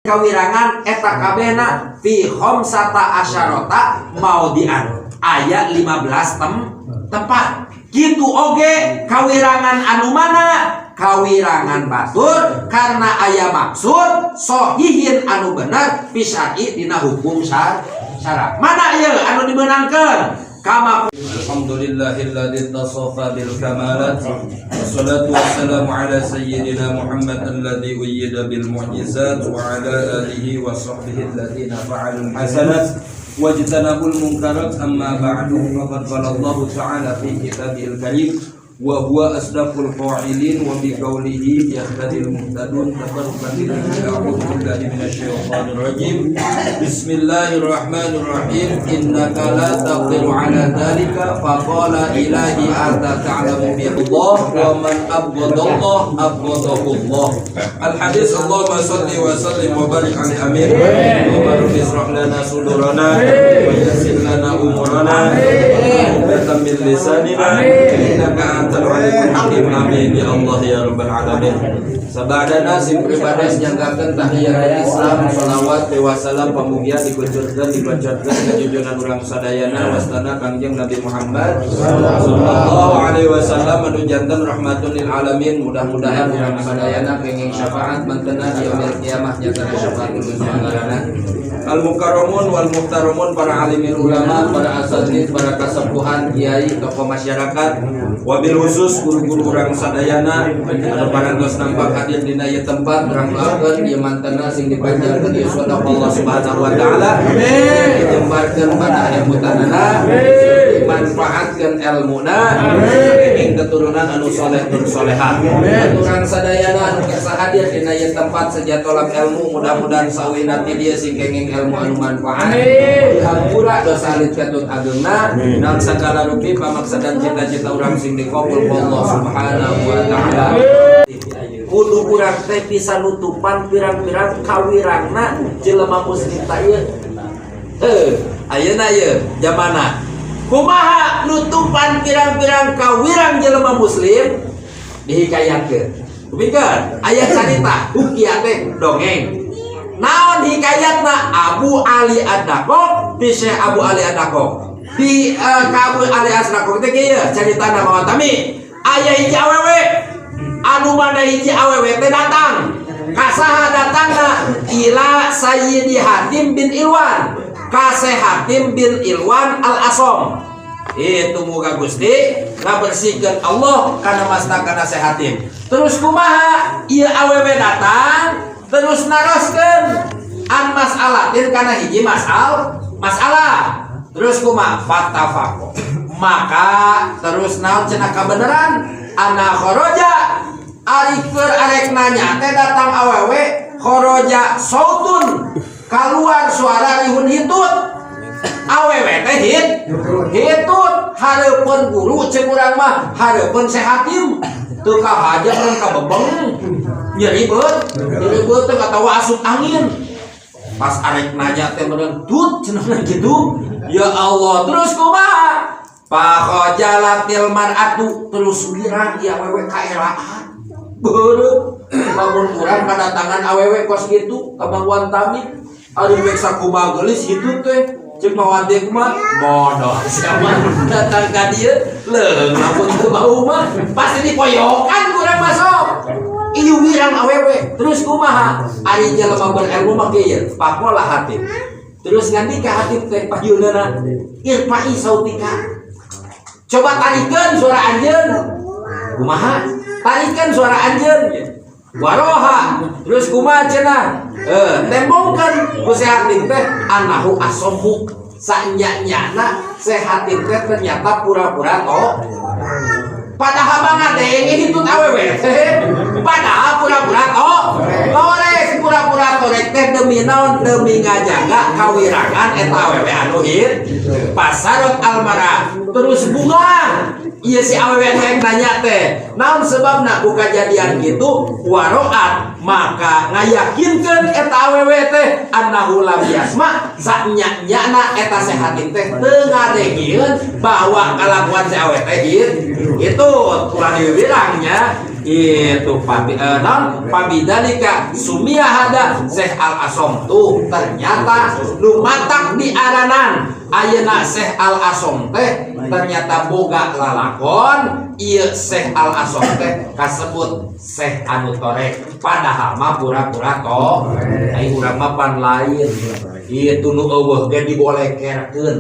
Kawirangan eta kabehna fi khamsata asyarata maudian, aya 15 tempat gitu. Oge kawirangan anu mana? Kawirangan batur karena aya maksud sohihin anu bener fi syar'i, dina hukum syara. Mana ieu anu dimenangkeun kama الحمد لله الذي اتصف بالكمالات، والصلاة والسلام على سيدنا محمد الذي أيد بالمعجزات، وعلى آله وصحبه الذين فعلوا الحسنات واجتنبوا المنكرات. أما بعد، فقد قال الله تعالى في كتابه الكريم وهو أصدق القائلين، وبقوله يهتدي المهتدون، تبركا بذكر، أعوذ بالله من الشيطان الرجيم، بسم الله الرحمن الرحيم، إنك لا تقدر على ذلك. فقال إلهي أنت تعلم بالله، ومن أبغض الله أبغضه الله. الحديث. اللهم صل وسلم وبارك على الأمين. اللهم رب اشرح لنا صدورنا ويسر لنا أمورنا وعقدة من لساننا، إنك أنت العليم الحكيم. آمين يا الله يا رب العالمين. Sabadana sim pribades nyanggakeun tahiyatul Islam, sholawat wasalam pamugia dikucurkeun, dipancarkeun ka junjungan urang sadayana, wastana Kangjeng Nabi Muhammad sallallahu alaihi wasallam anu janten rahmatun lil alamin. Mudah-mudahan urang sadayana kenging syafaat mantena di yaumil kiamah, nyatana syafaatul uzma ngaranna. Al mukarramun wal muhtaramun, para alimin ulama, para asatid, para kasepuhan, kiai, tokoh masyarakat, wabil khusus guru-guru urang sadayana anu parantos nampak hadir dina ieu tempat, urang doakeun ieu mantena sing dipanjangkeun ieu sedekah Allah Subhanahu wa taala, dijembarkeun pada ilmutanana, dimanfaatkeun elmuna, ing keturunan anu soleh tur soleha. Urang sadayana anu kersa hadir dina ieu tempat seja tolak ilmu, mudah-mudahan sawina ti dieu sing kenging ilmu anu manfaat, dihampura dosa alit katut agengna, naon sagala rupi pamaksadan cita-cita urang sing dikabul ku Allah Subhanahu wa taala. Kudu urang teh bisa nutupan pirang-pirang kawirangna jelema muslim ta ieu. Ayeuna ieu zamana kumaha nutupan pirang-pirang kawirang jelema muslim dihikayatkeun. Kupingkeun, aya carita hukia teh dongeng. Naon hikayatna? Abu Ali Ad-Daqqaq di Syekh Abu Ali Ad-Daqqaq di ka Abu Ali Ad-Daqqaq teh kieu caritana, Mama Tami. Aya hiji awewe anu mana hiji awewe teh datang ka saha? Datangna ila Sayyidi Hatim bin Ilwan, ka Syekh Hatim bin Ilwan Al Asom itu. Muga Gusti ngabersihkeun Allah kana masta kana Syekh Hatim. Terus kumaha ieu awewe datang terus naroskeun an mas'alatin, kana hiji masalah. Terus kumaha? Fattafaqo, maka terus naon cenah kabeneran ana khoroja, ari keur arek nanya teh datang awewe, khoroja sautun, keluar suara rihun hitut. Awewe teh hitut hareupeun guru, cek urang mah hareupeun Syekh Hatim. Teu kahaja urang kabebeng, nyeri beut, nyeri beut teh atawa asup angin. Pas arek nanya teh meureun tut cenah gitu. Ya Allah, terus kumaha? Fakhojalatil mar'atu, terus wirang ieu awewe kaeraan beureum. Lamun urang kadatangan awewe kos kitu ka Bang Tami, ari rek sakumaha geulis hitut teh, cek mawante kumaha bodoh siapa datang ka dieu leung. Lamun teu bau mah pasti dipoyokan kurang masuk. Ieu wirang awewe. Terus kumaha? Ari jelema berilmu mah kieu. Faqola Hatim, terus ngandika Hatim teh payunana, irfa'i sautika, coba tarikeun suara anjeun. Kumaha? Tarikeun suara anjeun. Waroha, terus kumaha cenah? Tembongkeun ku Syekh Hatim teh annahu asommu, sanya-nyana Syekh Hatim teh ternyata pura-pura to, padahal mah ngadenge hitut awewe teh. Padahal pura-pura to torek, pura-pura torek teh demi naon? Demi ngajaga kawirangan eta awewe anu hit. Fasarrat almarah, terus bunga iya si awewe anu yang nanya teh. Naon sebabna ku kajadian gitu? Waroat, maka ngayakinkeun eta awewe teh annahu lam yasma, sanya-nyana eta Syekh Hatim teh teu ngadengeun bahwa kalakuan si awewe teh hit itu. Ulah dibilangnya. Itu pabi non pabidalika sumia hada Syekh Al Asom tuh ternyata nu matak di aranan ayeuna Syekh Al Asom teh ternyata boga lalakon ieu Syekh Al Asom teh kasebut Syekh anu torek padahal mah pura-pura toh ai urang mah pan lain ieu nu eueuh ge dibolekerkeun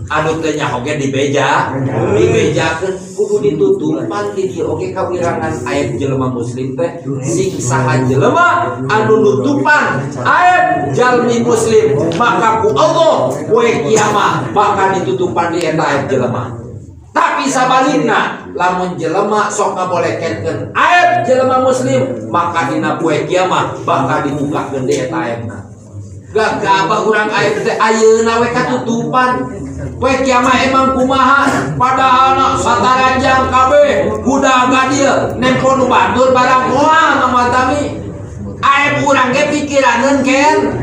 anu teu nyaho ge dibeja dibejakeun kudu ditutupan di dieu oge kawirangan aib jelema muslim teh sing saha jelema anu nutupan aib jalmi muslim maka ku Allah poe kiamat bakal ditutupan di eta aib jelema. Tapi sabalikna lamun jelema sok ngabolekerkeun aib jelema muslim maka dina poe kiamat bakal dibukakeun di eta aibna. Gagabah urang aib teh ayeuna we katutupan. Poe kiamat emang kumaha padahal sataranjang kabeh kuda gadia nempo nu batur barang moal mamatami aib urang ge pikiraneun ken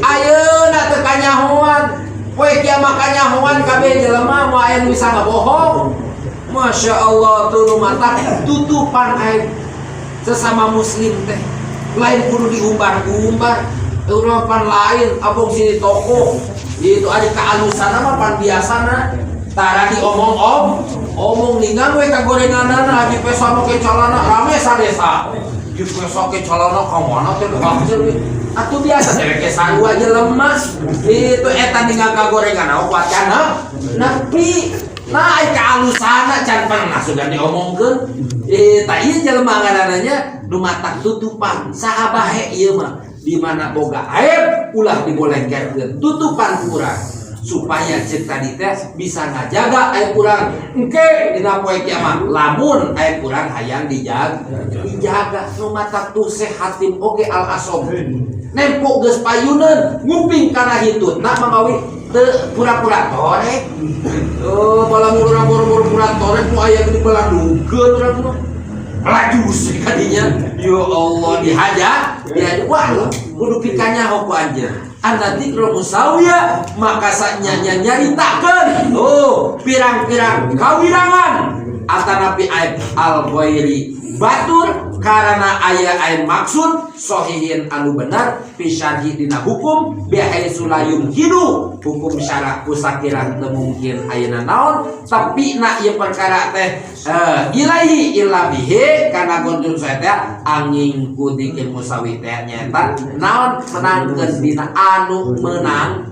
ayeuna teu kanyahoan poe kiamat kanyahoan kabeh jelema moal aya nu bisa ngabohong. Masya Allah tuh nu mata tutupan aib sesama muslim teh lain kudu diumbar-umbar. Urang pan lain abong sini toko itu ada kealusan mah pan biasana tara diomong om omong ningan we kagorenganana Haji Pesa make calana rame sadesa Haji Pesa ke calana ka mana teh hasil we atuh biasa dewek ge sarua jelema itu eta ningan kagorengan kuat kana nepi nah ai kaalusana can pernah sudah diomongkeun eta ieu jelema ngaranna nu matak tutupan saha bae ieu mah di mana boga aib ulah dibolengkerkeun tutupan kurang supaya cek tadi teh bisa ngajaga aib kurang engke dina poe kiamat lamun aib kurang hayang dijaga dijaga nu matak tuh sehatim oge al asom nempo geus payuneun nguping kana hitutna mamawi teu pura-pura torek oh bala urang pura-pura torek nu aya di belandukeun urang mah laju sih kadinya ya Allah dihaja dihaja wah kudu pikanya ku anjeun anna dzikra musawiya maka sanyanya nyaritakeun oh pirang-pirang kawirangan atanapi aib al ghairi batur karena aya aib maksud sohihin anu benar pisyarhi dina hukum bihaitsu la yumkinu hukum syara kusakira teu mungkin ayeuna naon tapi na ieu perkara teh ilaihi illa bihi kana gonjul saya teh angin ku dikir musawi teh nyaeta naon menangkeun dina anu menang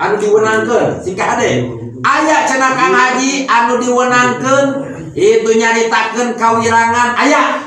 anu diwenangkeun sing hade aya cenah Kang Haji anu diwenangkeun itu nyaritakeun kawirangan aya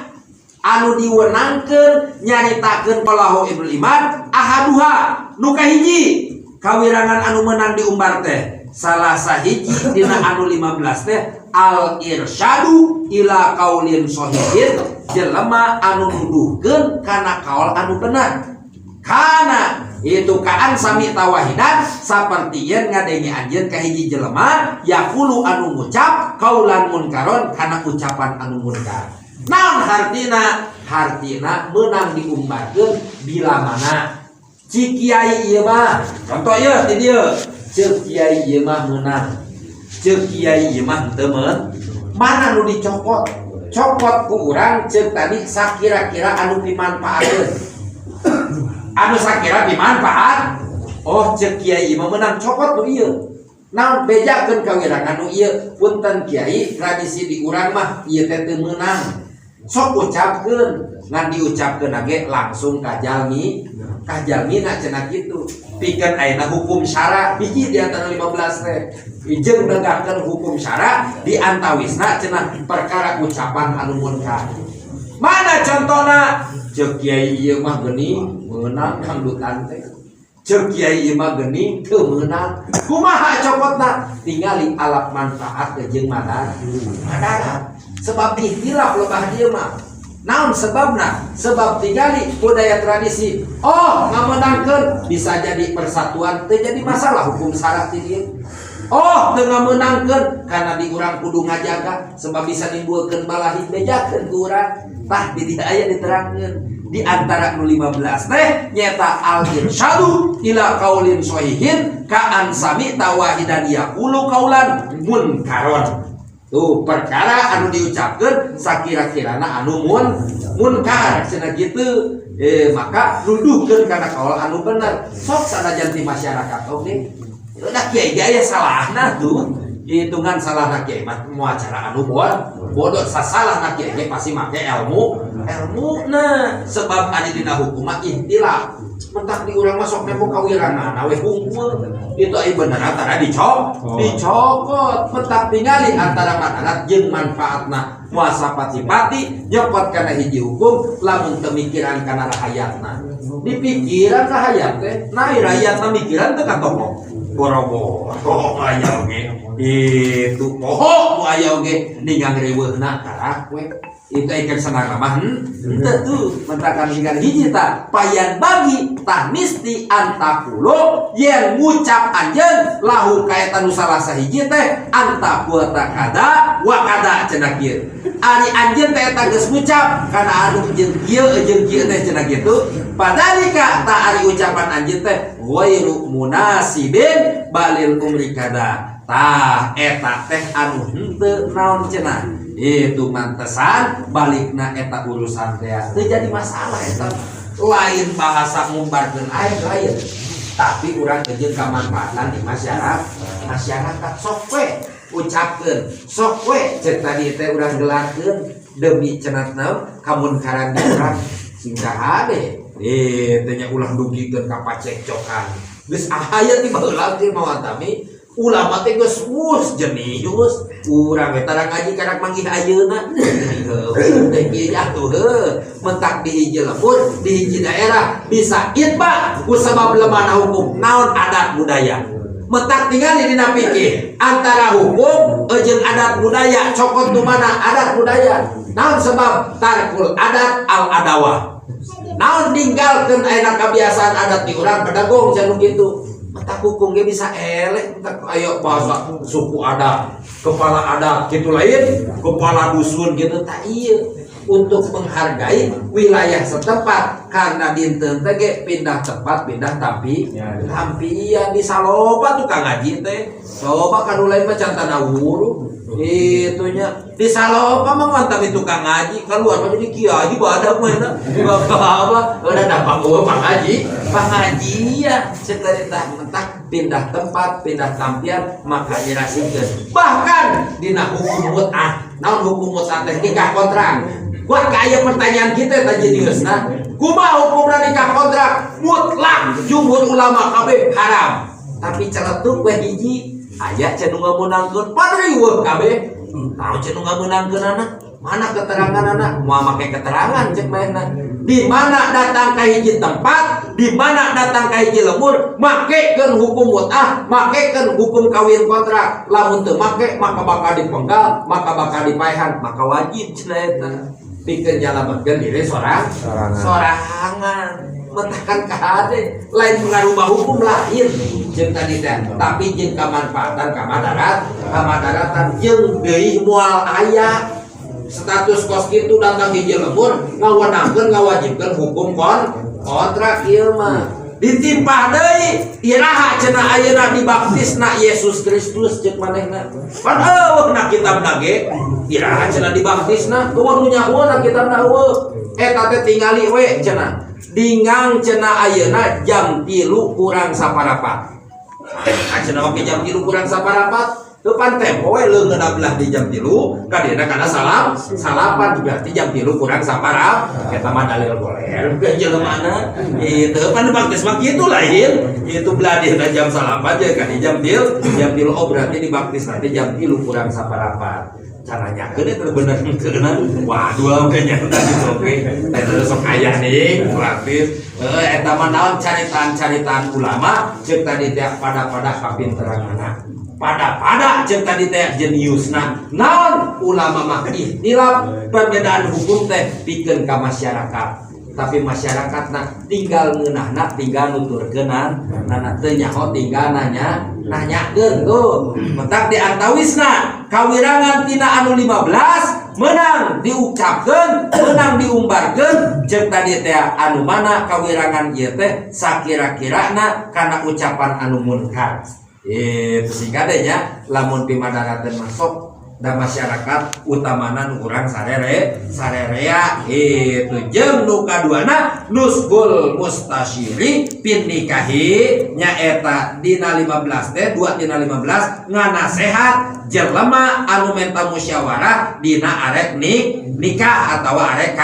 anu diwenangkeun nyaritakeun qalahu Ibnu Imad ahaduha nu kahiji kawirangan anu menang diumbar teh salah sahiji dina anu 15 teh al irsyadu ila qaulin sahihin jelema anu nuduhkeun kana kaul anu benar kana itu kaan sami tawahidan saperti yen ngadenge anjeun ka hiji jelema yaqulu anu ngucap kaulan munkaron kana ucapan anu munkar. Naon hartina? Hartina meunang diumbarkeun bila mana cik kiai ieu mah contoh ieu ti dieu ceuk kiai ieu mah meunang ceuk kiai ieu mah teu mana nu dicokot cokot ku urang ceuk tadi sakira-kira anu pimanfaateun anu sakira pimanfaat oh ceuk kiai ieu mah meunang cokot nu ieu naon bejakeun kawirangan nu ieu punten kiai tradisi di urang mah ieu teh teu meunang sok ucapkeun ngan diucapkeun ge langsung ka jalmi na cenah kitu pikeun ayeuna hukum syara hiji di antara 15 teh jeung negakeun hukum syara di antawisna cenah perkara ucapan anu munkar mana contohna ceuk kiai ieu mah geuning meunang dangdutan teh ceuk kiai ieu mah geuning teu meunang kumaha cokotna tingali alap manfaat jeung madarat sebab ikhtilaf lebah dieu mah naon sebabna sebab tingali budaya tradisi oh ngamenangkeun bisa jadi persatuan teu jadi masalah hukum syara ti dieu oh teu ngamenangkeun karena di urang kudu ngajaga sebab bisa nimbulkeun balahi bejakeun ku urang tah di dieu aya diterangkeun di antara nu 15 teh nyata al irsyadu ila qaulin sahihin ka an sami tawahidan yaqulu qaulan munkaron. Tuh perkara anu diucapkeun sakira-kirana anu munkar cenah kitu. Maka nuduhkeun kana kaul anu bener. Sok sanajan ti masyarakat oge. Udah, kiai ge aya salahna tuh. Hitungan salahna kiai mah moal cara anu bodoh, sasalahna kiai ge pasti make ilmu ilmu. Nah, sebab ari dina hukum mah ikhtilaf. Mentak di urang masuk nempo kawirangan we hungkul itu ai bener antara dicokot. Mentak tingali antara madarat jeung manfaatna, moal sapati-pati nyokot kana hiji hukum lamun teu mikiran kana rahayatna. Dipikiran rahayat teh, nah, rakyatna mikiran teu ka toko boro-boro aya oge itu poho nu aya oge ningang riweuhna karak we itu ikan senang mah henteu tuh. Mentakan hingga hiji ta fayanbaghi, tah nisti an taqula yen ngucap anjeun lahu kaeta nu salah sahiji teh anta qulta kada wa kada cenah kieu. Ari anjeun teh eta geus ngucap kana anu jeung kieu jeung kieu teh cenah kitu, padalika ta ari ucapan anjeun teh ghairu munasibin balil umri kada, tah eta teh anu henteu naon cenah itu mantesan balikna eta urusan teh teu jadi masalah. Eta lain bahasa ngumbarkeun aib, lain, tapi urang kejeun kamanfaatan di masyarakat. Masyarakat sok we ucapkeun, sok we cek tadi teh urang gelarkeun demi cenah naon kamunkaran di urang sing hade teh nya, ulah dugikeun ka pacekcokan. Geus aya ti baheula teh mawatami ulama teh geus mus jenius, urang we tara ngaji karak manggih ayeuna teh kieu atuh. Heuh, mentak di hiji lembur, di hiji daerah bisa itba ku sabab lemana hukum naon adat budaya. Mentak tingali dina fikih antara hukum jeung adat budaya cokot nu mana? Adat budaya. Naon sebab tarkul adat al adawah, naon ninggalkeun ayeuna kebiasaan adat di urang pedagong cenah kitu. Mentak hukum ge bisa eleh. Mentak ayo bahasa suku adat, kepala adat gitu, lain kepala dusun gitu. Tak iya untuk menghargai wilayah setempat karena dinten teh ge pindah tempat, pindah tampi tampian. Di saloba tukang ngaji teh coba kan lain mah can tanawuru itunya. Di saloba mah mantap itu tukang ngaji keluar mah jadi kiai badak mah eta apa udah dapat gua pangaji pengajian setelah mentak pindah tempat, pindah tampian maka nyerasikeun. Bahkan dina hukum mut'ah, naon hukum mut'ah teh nikah kontrak. Kuat kaya pertanyaan kita teh jeniusna, kumaha hukumna nikah kontrak? Mutlak jumhur ulama kabeh haram, tapi celetuk we hiji aya cenah ngameunangkeun, padriweuh kabeh tahu cenah ngameunangkeun anak mana keterangan anak mau make keterangan cek mana di mana datang ke hiji tempat, di mana datang ke hiji lembur makekeun hukum mut'ah, makekeun hukum kawin kontrak. Lamun teu make maka bakal dipenggal, maka bakal dipaehan, maka wajib cenah eta pikeun nyalametkeun diri Sorangan. Sorangan. Mentakan kahade lain ngarubah hukum lain jeung tadi teh, tapi jeung kamanfaatan kamadarat kamadaratan jeung deui moal aya status kos kitu datang di lembur ngawenangkeun ngawajibkeun hukum kontrak. Ieu mah ditimpah deui, iraha cenah ayeuna dibaptisna Yesus Kristus cek manehna? Pan eueuh na kitabna ge. Iraha cenah dibaptisna? Eueuh nu nyahoeuna kitabna eueuh. Eta teh tingali we cenah dingang cenah ayeuna jam 3 kurang saparapat. Nah, cenah oke jam 3 kurang saparapat. Depan tempo we leungeunna belah di jam 3 kadieuna kana salam salapan, berarti jam 3 kurang saparapat. Eta mah dalil goler ke jelemana itu. Pan dibaptis mah kitu lain itu, belah dieuna jam salapan je kan di jam 3. Oh, berarti dibaptis nanti jam 3 kurang saparapat. Caranya keun eta bener keuna, waduh, kayaknya gitu. Oke, eta sok aya nih praktis. Eta mah naon caritaan-caritaan ulama ceuk tadi teh pada-pada kapinteranana, pada-pada ceuk tadi teh jeniusna. Naon ulama mah ikhtilaf perbedaan hukum teh pikeun ka masyarakat, tapi masyarakat nah tinggal ngeunahna, tinggal nuturkeunan nana, teu nyaho tinggal nanya nanyakeun tuh. Mentak di antawisna kawirangan tina anu 15 menang diucapkeun, menang diumbarkeun ceuk tadi teh anu mana kawirangan ieu teh sakira-kirana kana ucapan anu munkar. Itu sih kadenya lamun pimadarateun masuk. Da masyarakat utamana nu urang sarerea itu. Jeung nu kaduana, nushul mustasyiri fin nikahi, nyaeta dina 15 teh 2 dina 15 nganasehat jelema anu menta musyawarah dina arek nikah atawa arek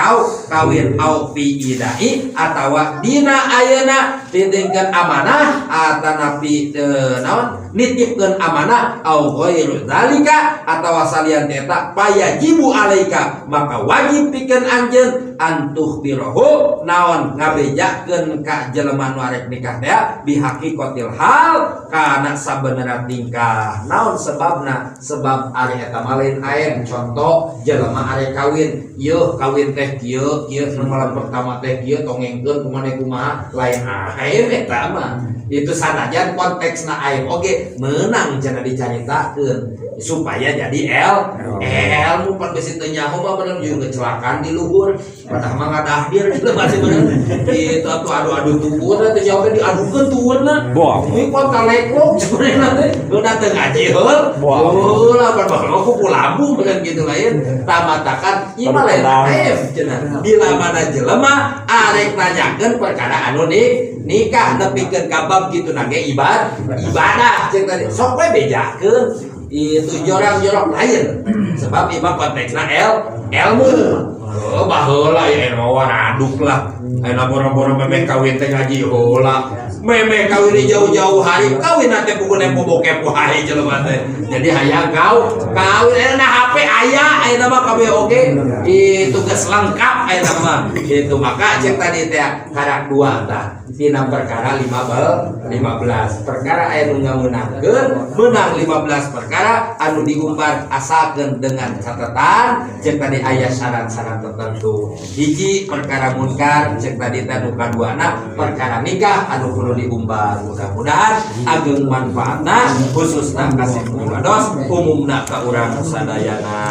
kawin, au fi idai atawa dina ayeuna titipkeun amanah atanapi naon, nitipkeun amanah, au ghairu zalika atawa salian eta, payajibu alaika maka wajib pikeun anjeun, antukhbirahu naon, ngabejakeun ka jelema nu arek nikah teh, bihaqiqatil hal kana sabenerna tingkah. Naon sebabna? Sebab ari eta mah lain aib. Contoh, jelema arek kawin, yeuh kawin teh kieu kieu, nu malam pertama teh kieu, tongengkeun kumaha kumaha, lain aib eta mah. Itu sanajan konteksna aib oge meunang cenah dicaritakeun supaya jadi ilmu. Pan besi teu nyaho mah bener juga kecelakaan di luhur, padahal mah ngadahdir jelema teh bener itu atuh. Adu-adu tuurna teh jauh teh diadukeun tuurna. Boang. Ini kok kaleklok sebenarnya teh udah teu ngaji heul. Boang. Heula pan baheula kuku lambu bener gitu lain tamatakan ieu mah lain aib cenah bila mana jelema arek nanyakeun perkara anu nikah nepikeun ka bab kitu nage ibadah cek tadi, sok we bejakeun itu jorang-jorok lain, sebab ieu mah konteksna ilmu. Oh, baheula ya ilmu waraduk lah. Ayeuna boro-boro memeh kawin teh ngaji heula. Memeh kawin di jauh-jauh hari, kawin teh buku nempo bokep wae jelema teh. Jadi hayang kau kawin ayeuna HP aya, ayeuna mah kabeh oge. Itu geus lengkap ayeuna mah. Itu maka cek tadi teh karak dua tah. Tina perkara 15 15 perkara aya nu ngameunangkeun, meunang 15 perkara anu diumbar, asalkeun dengan catatan cek tadi aya syarat-syarat tertentu. Hiji perkara munkar cek tadi teh, nu kaduana perkara nikah anu kudu diumbar. Mudah-mudahan ageng manfaatna, khususna ka sim pribados, umumna ka urang sadayana.